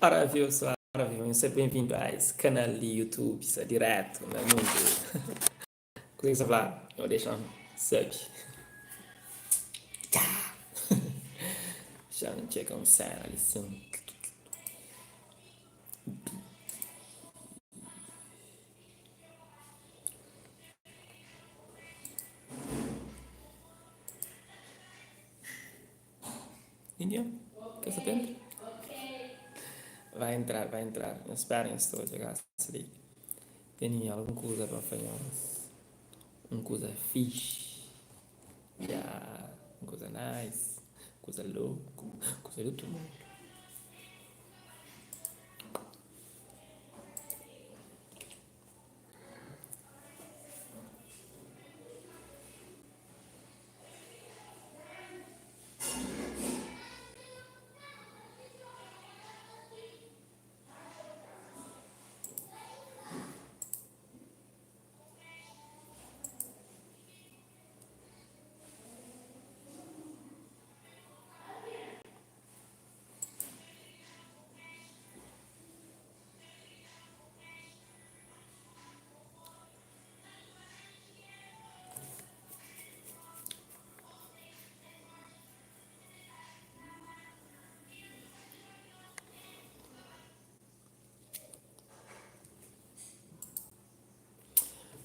Maravilhoso, maravilhoso. Seja bem-vindo a esse canal de YouTube, isso é direto no mundo. Coisa lá, eu deixo um sub. Tchau. Já não chega um cena ali sim. Ninguém? Ka sa tenta? Vai entrar, vai entrar. Nhos spera nhos ta odja gasa li. Teni algun kuza pa fla nhos. Un kuza fixi. Ya, un kuza nice, kuza loku, kuza di otu mundu.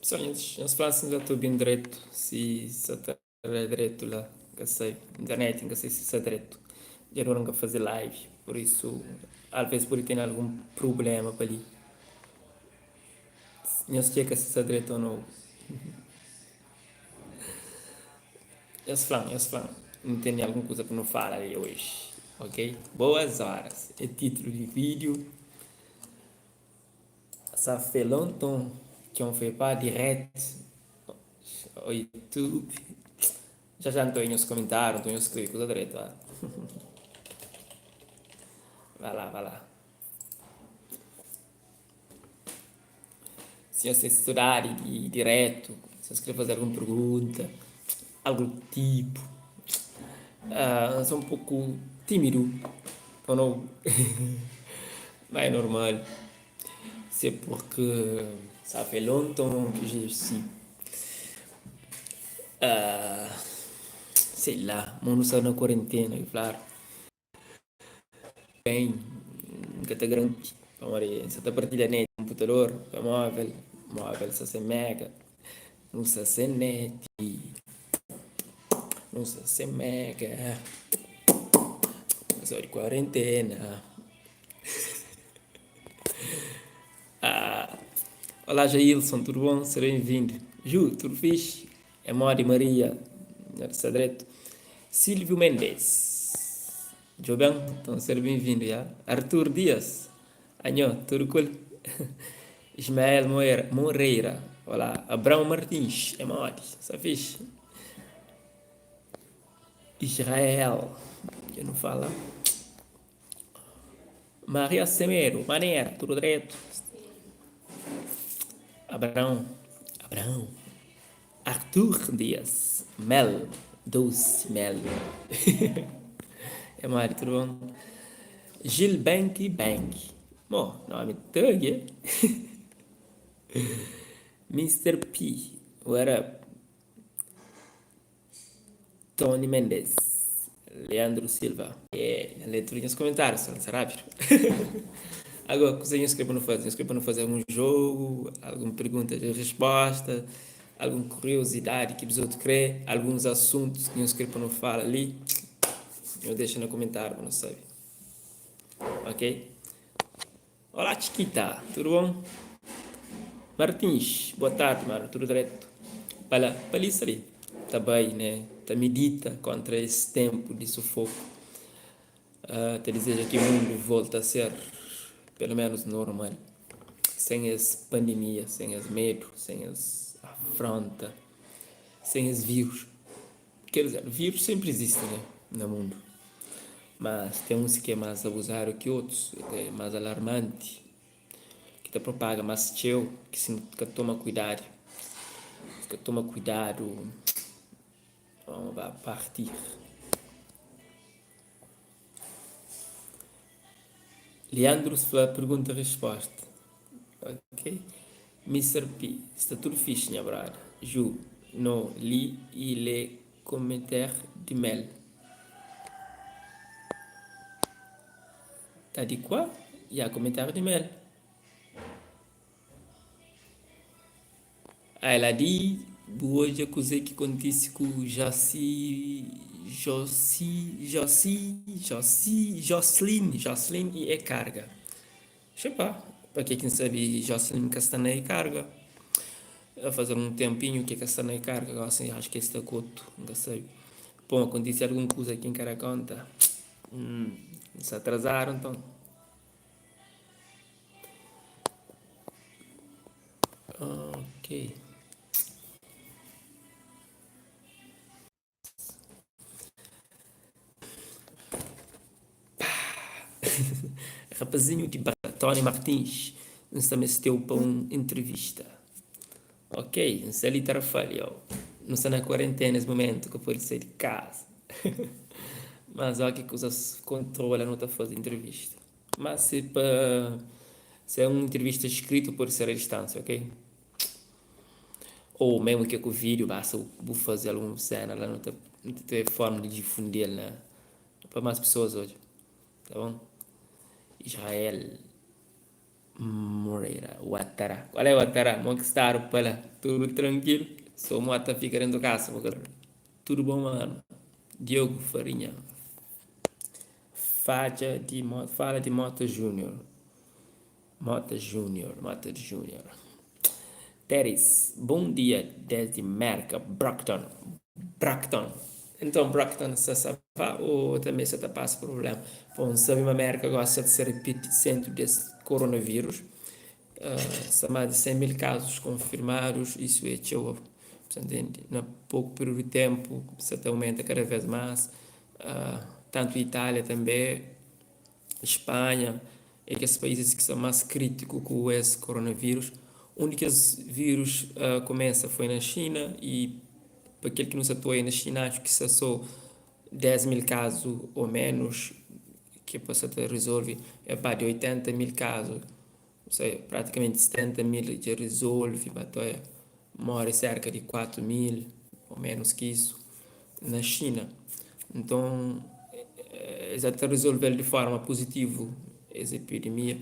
Pessoal, nhos fla si nsa ta obi-m dretu, si sa ta da dretu la, N ka sabe. Internet N ka sabe si sta dretu. Dja dura N ka faze live, pur isu alvês pode ten algun prubléma pa li. Nhos txeka si sta dretu ô nau. Nhos fla-m, nhos fla-m. N tene algun kuza pa nu fala li oji, ok? Boas horas é titlu di vídiu. Ça fait longtemps qu'on fait pas direct au YouTube. Já já N ta obi nhos komentáriu, nton nhos skrebe kuza dretu, ah. Vai lá, vai lá. Si nhos ten sodadi di diretu, si nhos kre faze algun pergunta, algun tipu, N sta un poku tímidu ô nau? Ma é normal, se purki ça fait longtemps que je suis sei lá, mundu sta na kuarentena, klaru. Ben, N ka ta garanti pamodi N sa ta partilha net konputador, telemóvel, móvel sta sen mega, nu sta sen net, nu sta sen mega, nu sta di kuarentena. Olá Jailson, tudu bon? Seja ben-vindu. Ju, tudu fixi? É modi Maria, nha sta dretu. Silvio Mendes, djo ben? Então ser ben-vindu ya. Artur Dias, anho, tudu kul? Ismael Moreira, olá. Abrão Martins, é modi? Sta fixi? Israel, dja nu fala. Maria Semedo, manera, tudu dretu? Abraão, Abraão, Artur Dias, mel, doce mel. É modi, tudu bon? Gil Bank Bank, mo, nomi tug, eh? Mister P, what up? Tony Mendes, Leandro Silva. E na lê tudu nhos komentáriu, só nsa rápidu. Agora, kuzê nhos krê pa nu faze? Nhos krê pa nu faze algun jogu, algun pergunta i resposta, algun kuriozidadi ki bzotu krê, alguns asuntus ki nhos krê pa nu fala li? Nhos dexa na komentáriu pa nu sabe. Ok? Olá Txikita, tudu bon? Martins, boa tardi mano, tudu dretu? Pa la, pa li sta li, ta bai né, ta midita kontra es tenpu di sufoku, ta dizeja ki mundu volta a ser pelu menus normal, sen es pandemia, sen es medu, sen es afronta, sen es virus. Ker dizer, vírus senpri izisti né, na mundu. Mas ten uns ki é más abuzadu ki otus, é más alarmanti, ki ta propaga más txeu, ki si nu ka toma kuidadu, si ka toma kuidadu, on va partir. Leandro fla pergunta resposta. Ok. Mister P, sta tudu fixi nha brother. Ju, no li i le commentaire di Mel. Ta di kua? Ya, comentário di Mel. Ai la di bu odja kuzê ki kontise ku Josi, Josi, Josi, Josi, Joslin, Joslin i e karga. Xepá, pa ke ki N sabe Joslin ka sta na e karga. A faze un tenpinhu ki e ka sta na e karga, gosi acho ki e sta ku otu, N ka sabe. Bon, kontise algun kuza ki N ka da konta. N sta atrazadu nton. Ok. Rapazinho di Tony Martins, N sta mesteu pa un entrevista. Ok, N sta li Tarrafal, yo. Nu sta na kuarentena es momentu, ka pode sai di kaza. Mas ó ki kuzas kontrola nu ta faze entrevista. Mas se pa se é un entrevista escrito pode ser a distância, ok? Ou mesmo que ku vídeo, basta bu faze algun cena lá, nu ta, nu ta ter forma de difundir na pa mais pessoas odja, tá bom? Israel Moreira, Ouattara. Qual é Ouattara? Mo ki stadu pa lá? Tudo tranquilo? Só mo ta fica dentro casa, Tudo bom, mano? Diogo Farinha. Fadja di fala di Mota Junior Mota Junior Mota Junior Teris Bom dia desdi Merka Brockton Brockton Enton Brockton sa sa va o tanbe sa ta pasa prublema Bom sabe ma Merka gosi sa ta ser episentru des coronavirus Sta más di 100 mil kazus konfirmadus, isu é txeu, sa ntende? Na poku períodu di ténpu sa ta aumenta kada vez más, tantu Itália tanbê, Spanha, é kes paízis ki sta más krítiku ku es koronavírus. Un di kes vírus kumesa foi na Xina y pa kel ki nu sa ta odja na Xina axu ki sta sô 10 mil kazu ô ménus ki pa sa ta rizolve, é pa di 80 mil kazu. Pratikamenti 70 mil dja rizolve, ba ta móre serka di 4 mil ô ménus ki isu na Xina. Nton, es ata rizolve-l di fórma puzitivu es epidemia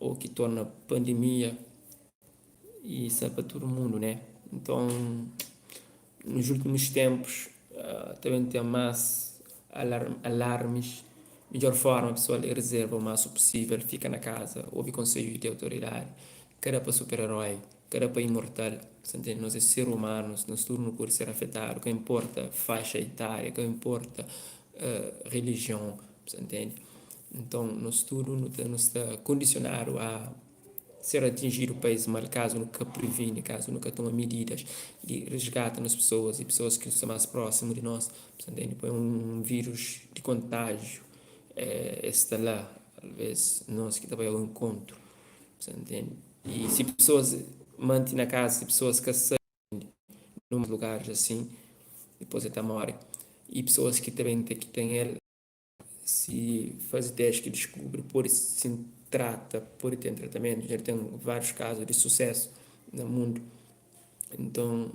ô ki torna pandemia i sta pa tudu mundu, né? Nton, nos últimus ténpus ta ben ten más alarmis. Midjór fórma pesoal é rezerva o másimu pusível, fika na kaza, obi konsedju di autoridadi. Ka da pa super-erói, ka da pa imortal. Sa ntende? Nos é ser umanus, nos tudu nu pode ser afetadu, ka inporta faixa itária, ka inporta relijion. Sa ntende? Nton, nos tudu nu ta nu sta kondisionadu a. Ser atinjidu pa es mal kazu nu ka privini, kazu nu ka toma mididas di resgata nos pesoas y pesoas ki sta más prósimu di nos. Sa ntende? Pa un vírus di kontájiu es sta la, alvês nos ki ta bai ao enkontru. Sa ntende? Y si pesoas manti na kaza, si pesoas ka sai nun lugaris asin, dipôs el ta móre. Y pesoas ki ta ben ten ki ten el. Si faze testi ki diskubri pode sin trata, pode ten tratamentu, dja ten várius kazu di susésu na mundu. Nton,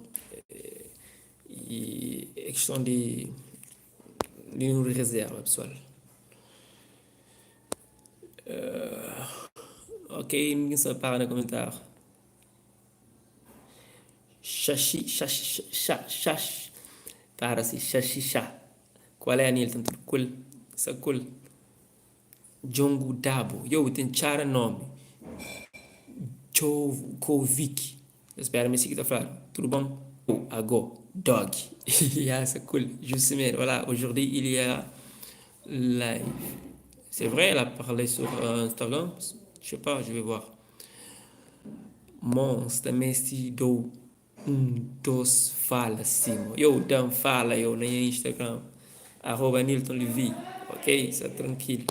é kiston di di un rezerva pesoal. Ok, mi sa para na komentáriu. Xaxi, xaxi, xa, xax, para si, xaxi, xa. Qual é Anilton? Tudo cool? Sa cool. Djongo Dabo. Yo, bu ten txara nomi. Djokovic. Ta spera ma é si ki ta fladu. Tudo bom? Ago, dog. Ya, sa cool. Jusimere, voilà, aujourd'hui il y a live. C'est vrai, elle a parlé sur Instagram? Je sais pas, je vais voir. Mon, sta meste dou 1 2 fala simo yo dam fala yo na nha Instagram arroba Anilton Levy ok sta tranquilo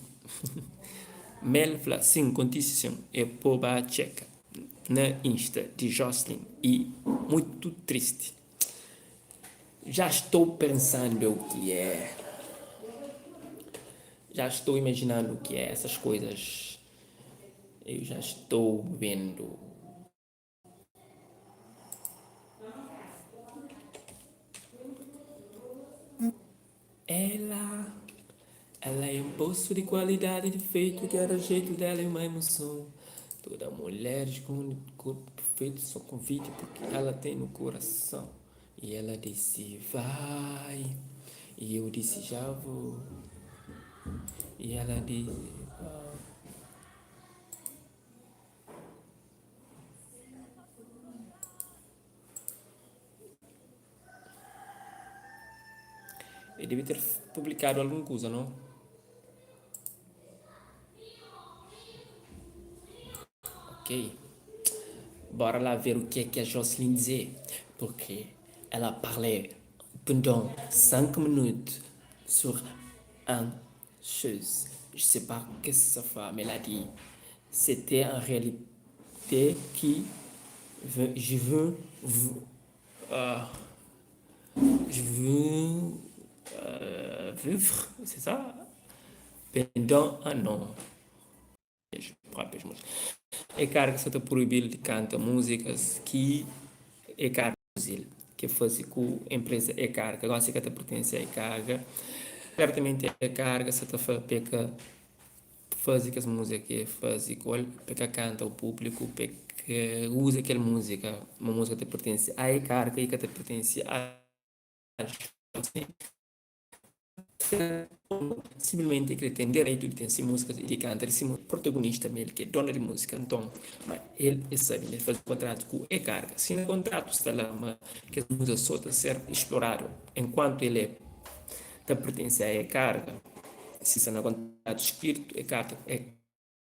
Mel fla sim kontise sim e po ba txeka na insta di Joslin e muito triste já estou pensando o que é já estou imaginando o que é essas coisas. Eu já estou vendo. Ela, ela é um poço de qualidade de feito Cada jeito dela é uma emoção Toda mulher com corpo perfeito só convite porque ela tem no coração E ela disse vai E eu disse já vou E ela disse vai El debe ter publicado algun kuza, no? Ok. Bora lá ver o que é que a Jocelyn dizer. Porque ela parlé pendant 5 minutes sur un chose. Je sais pas qu'est-ce que ça fait, mais elle a dit c'était en réalité qui je veux euh, je veux euh, vivre, c'est ça? Pendant un an. É kara ki sa ta proibi-l di kanta múzikas ki é kara produzi-l, ki el faze ku enpresa É Carga. Gósi ka ta pertense a É Carga. Sertamenti É Carga sa ta fla pa el ka faze kes múzika ki el faze ku el, pa el ka kanta o públiku, pa el ka uza kel múzika. Ma múzika ta pertense a É Carga i ka ta pertense a Simplesmenti el krê ten direitu di ten si múzika i di kanta di si múzika. Protagonista ma el ki é dona di múzika, nton ma el el sabe ma el faze kontratu ku E Carga. Si na kontratu sta la ma kes múzika so ta ser exploradu enkuantu el é ta pertense a E Carga, si sta na kontratu skritu E Carga E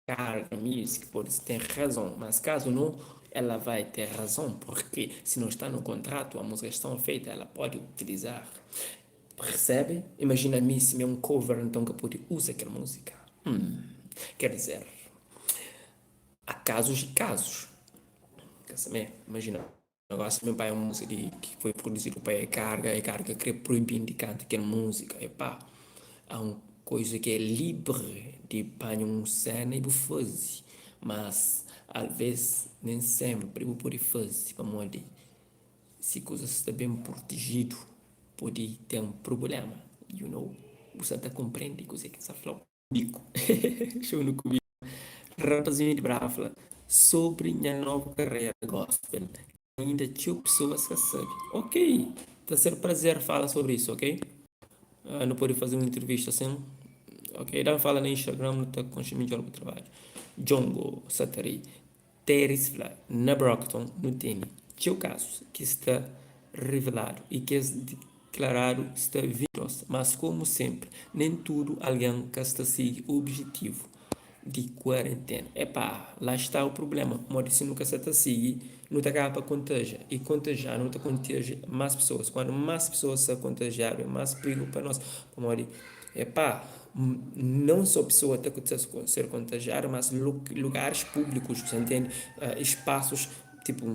Carga Music pode ten razon, mas caso no ela vai ter razon porque se não está no contrato a música estão feita ela pode utilizar. Percebe? Imagina mi si mi é um cover então ka pode usa kel música. Hum, quer dizer, há casos e casos. Ka sabe? Imagina Gosi mi pai un múzika di ki foi produzidu pa E Carga, E Carga kre proibi-m di kanta kel múzika. Epá, há un koisa ki é libri di panha un sena i bu faze, mas alvês nen senpri bu pode faze pamodi si kuzas sta ben protejidu pode ten prubléma, you know, bu sa ta konprende kuzê ki N sa fla-u. Biku Show nu ku biku Rapazinho di Brava fla Sobri nha novu karera gospel Ainda txeu pesoas ka sabe Ok, ta ser prazer fala sobri isu, ok? Nu pode faze un entrevista asin Ok, da-m fala na Instagram nu ta konxe midjor bu trabadju Djongo Satari Teris fla Na Brockton nu tene txeu kazus ki sta riveladu i kes diklaradu sta 22, mas komu senpri nen tudu algen ka sta sigi obijetivu di kuarentena. Epá, lá sta o prublema, modi si nu ka sta ta sigi nu ta kaba pa kontaja i kontaja nu ta kontaja más pesoas, kuandu más pesoas sta kontajiadu é más prigu pa nos pamodi Epá, não só pessoa ta ser contagiada, mas lugares públicos, você entende? Espaços, tipo,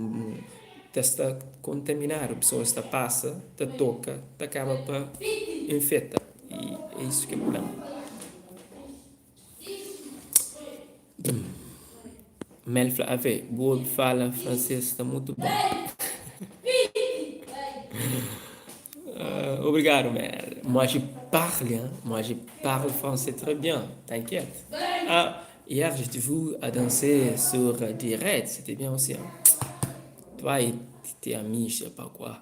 ta sta contaminado, pessoas ta passa, ta toca, ta acaba pa infecta. E é isso que é problema. Mel fla, Ave, bu obi fala francês sta mutu bon. Obrigado, Mel. Moi je parle, hein? Moi je parle français très bien, t'inquiète. Ah, hier je te vu à danser sur direct, c'était bien aussi. Hein? Toi et tes amis, je sais pas quoi.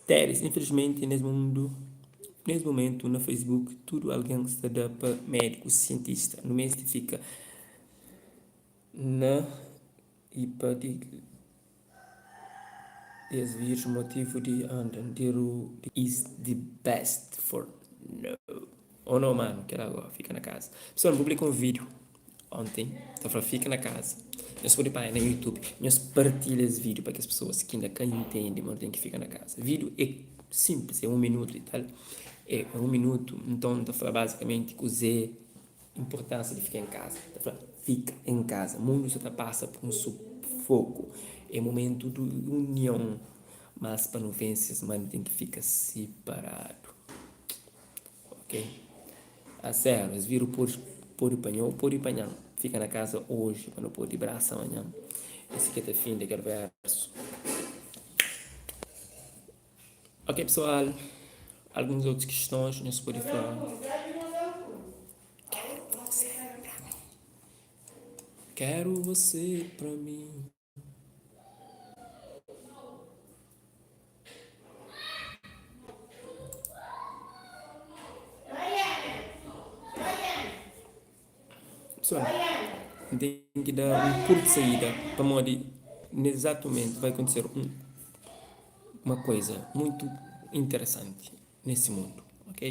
Teres, Infelizmenti nes mundu nes mumentu na Facebook tudu algen sta da pa mediku sientista. Nu meste fika na i pa di es virus motivu di anda di ru is the best for no oh no manu kela go fika na kaza. Pessoal, N publika un video Onti ta fla fika na kaza. Nhos pode panha na youtube. Nhos partilha es video pa kes pessoas ki inda ka intende ma nu ten ki fika na kaza. Video é simples, é um minuto e tal. É um minuto, nton ta fla bazikamenti kuzê inportansia di fika en kaza. Ta fla fika en kaza. Mundu sa ta pasa pa un sufoku. É mumentu di union, mas pa nu vense es mal nu ten ki fika siparadu. Ok. A sériu, es viru pode pode panha-u, pode panha-m. Fika na kaza oji pa nu pode brasa manhan. É si ki ta finda kel versu. Ok pesoal, alguns otus kistons nhos pode fla. Quero você pra mim. Quero você pra mim. Pessoal, N ten ki da un kurtu saída pamodi nes izatu mumentu vai akontiser un uma koiza muitu interesanti nesi mundu, ok?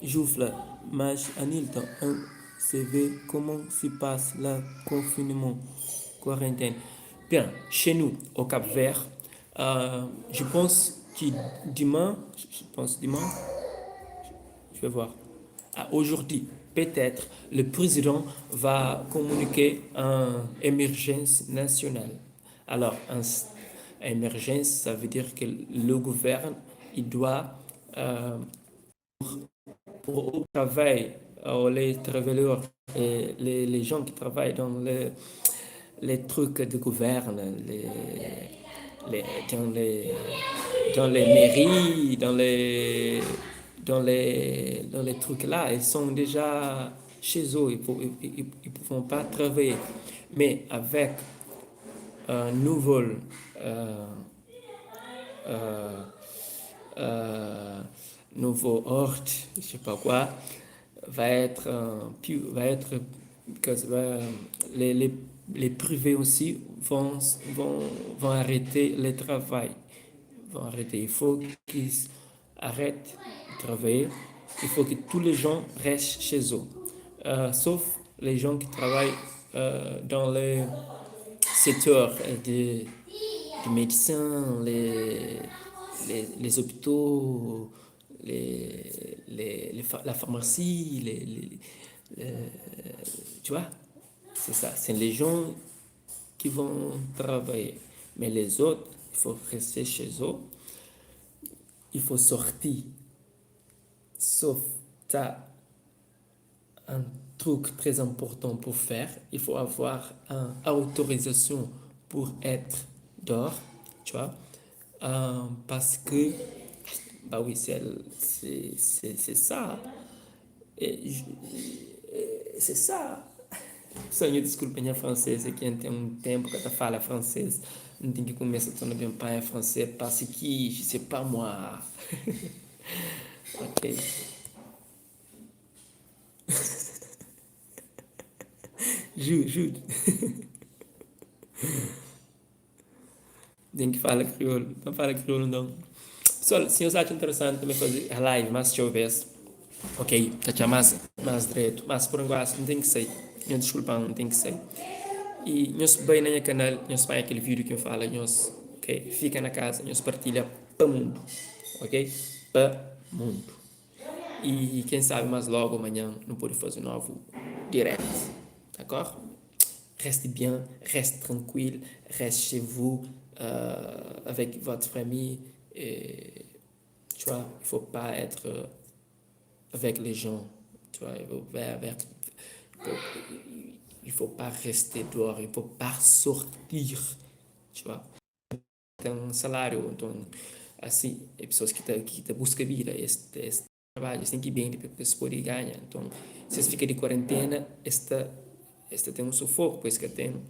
Ju fla, Mas Anilton, on se vê comment se passe la confinement, quarantaine? Bien, chez nous, au Cap Vert, je pense que demain, je pense demain, je vais voir, ah, aujourd'hui, peut-être, le président va communiquer en émergence nationale. Alors, en émergence, ça veut dire que le gouvernement, il doit, euh, pour au travail, euh, les travailleurs et les, les gens qui travaillent dans les, les trucs de gouverne, les, les, dans les, dans les mairies, dans les, dans les, dans les trucs là, ils sont déjà chez eux, ils ne ils, ils, pas travailler. Mais avec un nouveau euh, euh, euh, nouveau ordre, je sais pas quoi, va être, va être que les, les, les privés aussi vont, vont, vont arrêter le travail. Vont arrêter. Il faut qu'ils arrêtent de travailler. Il faut que tous les gens restent chez eux. Euh, sauf les gens qui travaillent euh, dans les secteurs de, de médecins, les, les, les hôpitaux, les, les, les, la pharmacie, les, les, tu vois, c'est ça. C'est les gens qui vont travailler. Mais les autres, il faut rester chez eux. Il faut sortir. Sauf tu as un truc très important pour faire. Il faut avoir une autorisation pour être dehors, tu vois. Euh, parce que, bah oui, c'est ça. C'est ça. Sonho, desculpa, minha francês aqui tem um tempo que eu falo francês. Não tem que começar a tornar bem pai francês parce que je sais pas moi. ok. Ju, ju. Tem que falar crioulo. Não fala crioulo não. Pessoal, se vocês acham interessante também fazer a live, mas deixa eu ver. Ok, tá mais, mais direito. Mas por enquanto não tem que sair. Nhos desculpa, não tem que sair. E nhos bem na minha canal, nhos faz aquele vídeo que eu falo, nhos, ok? Fica na casa, nhos partilha para mundo, ok? Para mundo. E quem sabe mais logo amanhã não pode fazer um novo direct, d'accord? Reste bien, reste tranquille, reste chez vous euh, avec votre famille et tu vois, il faut pas être avec les gens, tu vois, il faut, avec, il faut pas rester dehors, il faut pas sortir, tu vois. Tem salário, então assim, é pessoas que tá, que tá busca vida, este, este trabalho, têm que bem para eles poderem ganhar. Então, se fica de quarentena, esta, esta tem um sufoco, pois que tem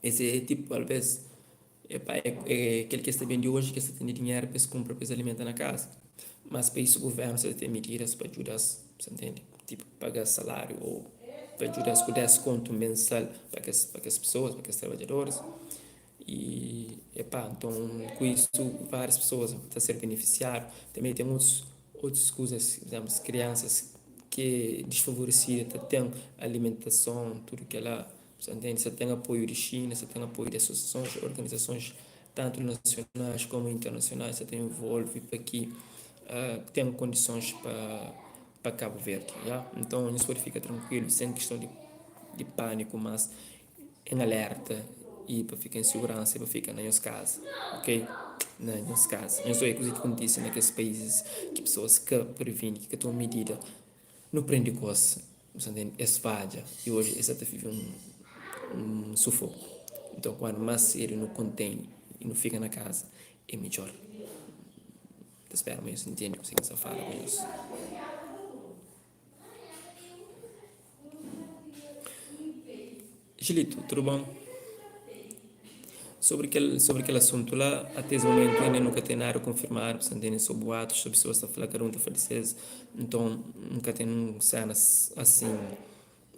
esse tipo, talvez, epá, é, é aquele que está bem de hoje, que está tendo dinheiro para se comprar, para se alimentar na casa. Mas para isso o governo você tem medidas para ajudar, você entende? Tipo, pagar salário ou para ajudar com desconto mensal para que, as, para que as pessoas, para que os trabalhadores. E, epá, então, com isso, várias pessoas estão a ser beneficiadas. Também tem outros, outras coisas, por exemplo, crianças que desfavorecidas têm alimentação, tudo que ela, você entende? Você tem apoio de China, você tem apoio de associações, organizações, tanto nacionais como internacionais, você tem envolve para que uh, tenham condições para para Cabo Verde, yeah? Então, isso pode ficar tranquilo, sem questão de, de pânico, mas em alerta e para ficar em segurança e para ficar na nossa casa, ok? na nhos kaza. Nhos odja kuzê ki kontise na kes paízis ki pesoas ka privini, ki ka toma midida. Nu prende ku es, bu sta ntende? Es fadja i oji es sa ta vive un sufoku. Nton, kuandu más sedu nu kontene i nu fika na kaza é midjór. Ta spera ma nhos ntende kuzê ki N sta fala ku nhos. Gilito, tudu bon? Sobri kel sobri kel asuntu la, ate es mumentu inda nu ka ten nada konfirmadu, bu sta ntende? So buatus, so pesoas ta fla, kada un ta fla di ses. Nton, N ka ten un sena asin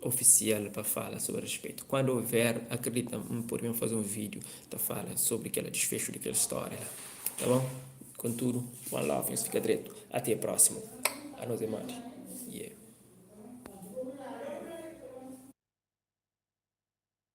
ofisial pa fala sobri respetu. Kuandu ouver, akredita N pode ben faze un vídiu ta fala sobri kel disfexu di kel stória la. Ta bon? Kontudu, one love, nhos fika dretu. Ate prósimu. Anos é modi.